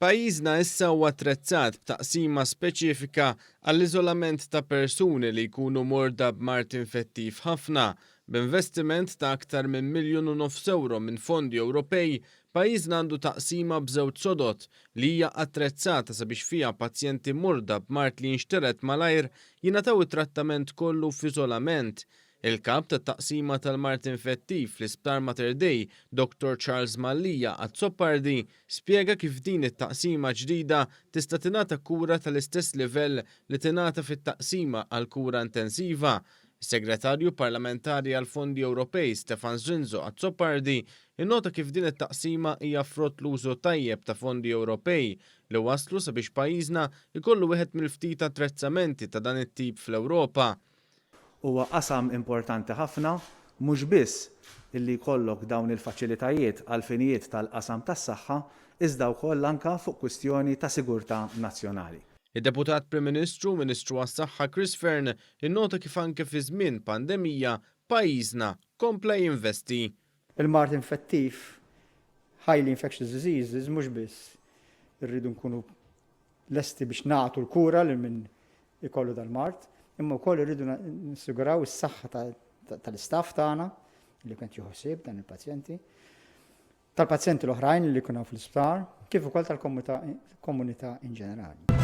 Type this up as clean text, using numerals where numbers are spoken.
Pajjiżna issa huwa attrezzat b'taqsima speċifika għall-iżolament ta' persuni li jkunu morda b'mard infettiv ħafna. B'investiment ta' aktar minn €1.5 miljon minn fondi Ewropej, pajjiżna għandu taqsima b'żewġ sodod li hija attrezzata sabiex fiha pazjenti morda b'mard li jinxtered malajr jingħataw it-trattament kollu f'iżolament. Il-Kap tat-Taqsima tal-Mard Infettiv fl-Isptar Mater Dei, Dottor Charles Mallia Azzopardi, spjega kif din it-taqsima ġdida tista' tingħata kura tal-istess livell li tingħata fit-taqsima għall-kura intensiva. Is-Segretarju Parlamentari għall-Fondi Ewropej Stefan Zrinzo Azzopardi innota kif din it-taqsima hija frott l-użu tajjeb ta' fondi Ewropej li wasslu sabiex pajjiżna jkollu wieħed mill-ftit attrezzamenti ta' dan it-tip fl-Ewropa. Huwa qasam importanti ħafna mhux biss illi jkollok dawn il-faċilitajiet għall-finijiet tal-qasam tas-saħħa iżda wkoll anke fuq kwistjoni ta' sigurtà nazzjonali. Id-Deputat Prim Ministru u Ministru għas-Saħħa Chris Fearne innota kif anke fi żmien pandemija pajjiżna kompla jinvesti. Il-mard infettiv, highly infectious diseases, mhux biss irridu nkunu lesti biex nagħtu l-kura lil min ikollu dal-mard, imma wkoll irridu nissiguraw is-saħħa tal-istaff tagħna li kont jieħu ħsieb dan il-pazjenti, tal-pazjenti l-oħrajn li jkunu fl-isptar, kif ukoll tal-komunità in ġenerali.